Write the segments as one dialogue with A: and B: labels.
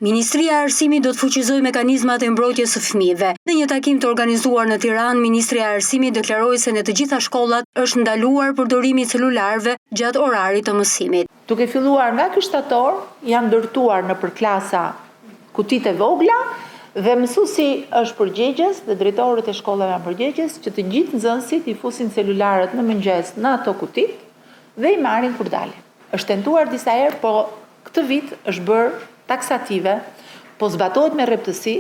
A: Ministria e Arsimit do të fuqizojë mekanizmat e mbrojtjes së fëmijëve. Në një takim të organizuar në Tiranë, Ministrja e Arsimit deklaroi se në të gjitha shkollat është ndaluar përdorimi i celularëve gjatë orarit të mësimit.
B: Duke filluar nga ky shtator, janë ndërtuar nëpër klasa kutitë e vogla dhe mësuesi është përgjegjës dhe drejtorët e shkollave janë përgjegjës që të gjithë nxënësit i fusin celularët në mëngjes në ato kutitë dhe i marrin kur dalin. Është tentuar disa herë, po këtë vit është bërë taksative, po zbatohet me rreptësi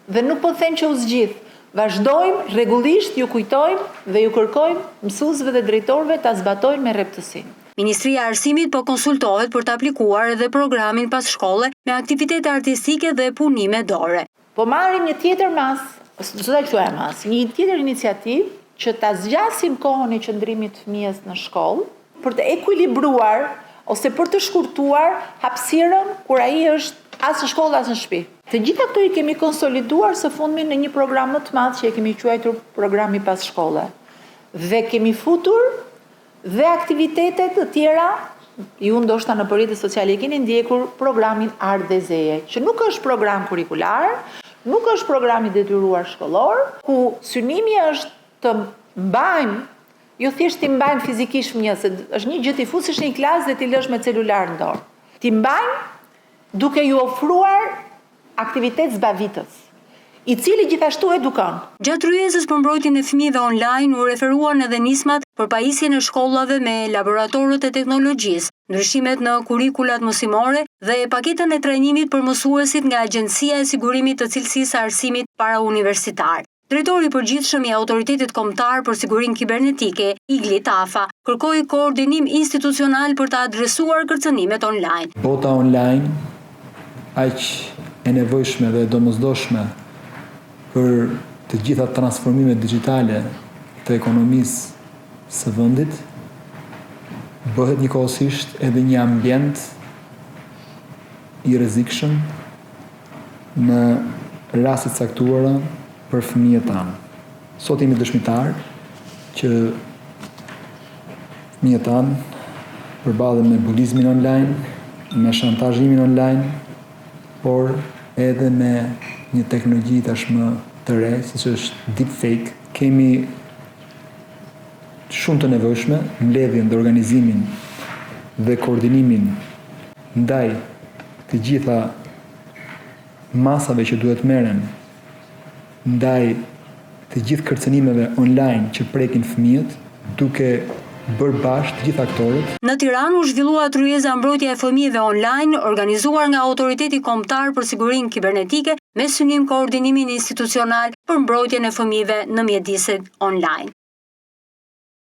B: dhe nuk po them që u zgjidh. Vazhdojmë rregullisht, ju kujtojmë dhe ju kërkojmë mësuesve dhe drejtorëve ta zbatojnë me rreptësi.
A: Ministria e Arsimit po konsultohet për të aplikuar edhe programin pas shkolle me aktivitete artistike dhe punime dore.
B: Po marrim një tjetër masë, s'do ta quaja masë, një tjetër iniciativë që ta zgjasim kohën e qëndrimit të fëmijës në shkollë, për të ekuilibruar ose për të shkurtuar hapësirën kur ai është as në shkollë as në shtëpi. Të gjitha këto i kemi konsoliduar së fundmi në një program më të madh që e kemi quajtur programi pas shkolle. Dhe kemi futur dhe aktivitete të tjera, ju ndoshta në rrjetet sociale e keni ndjekur programin Art dhe Zeje, që nuk është program kurrikular, nuk është program i detyruar shkollor, ku synimi është të mbajmë, jo thjesht t'i mbajmë fizikisht fëmijët, se është një gjë t'i fusësh në një klasë dhe t'i lësh me celular në dorë. T'i mbajmë duke ju ofruar aktivitet zbavitës, i cili gjithashtu edukon.
A: Gjatë tryezës për mbrojtjen e fëmijëve online u referuan edhe nismat për pajisjen e shkollave me laboratorët e teknologjisë, ndryshimet në kurrikulat mësimore dhe paketën e trajnimit për mësuesit nga Agjencia e Sigurimit të Cilësisë së Arsimit Parauniversitar. Drejtori i Përgjithshëm i Autoritetit Kombëtar për Sigurinë Kibernetike, Igli Tafa, kërkoi koordinim institucional për të adresuar kërcënimet online.
C: Bota online, aq e nevojshme dhe e domosdoshme për të gjitha transformimet digjitale të ekonomisë së vendit, bëhet njëkohësisht edhe një ambient i rrezikshëm në raste të caktuara për fëmijët tanë. Sot jemi dëshmitarë që fëmijët tanë përballen me bulizmin online, me shantazhimin online, por edhe me një teknologji tashmë të re, siç është deepfake. Kemi shumë të nevojshme mbledhjen dhe organizimin dhe koordinimin ndaj të gjitha masave që duhet merren ndaj të gjithë kërcënimeve online që prekin fëmijët, duke bërë bashkë të gjithë aktorët.
A: Në Tiranë u zhvillua tryeza Mbrojtja e fëmijëve online, organizuar nga Autoriteti Kombëtar për Sigurinë Kibernetike me synim koordinimin institucional për mbrojtjen e fëmijëve në mjediset online.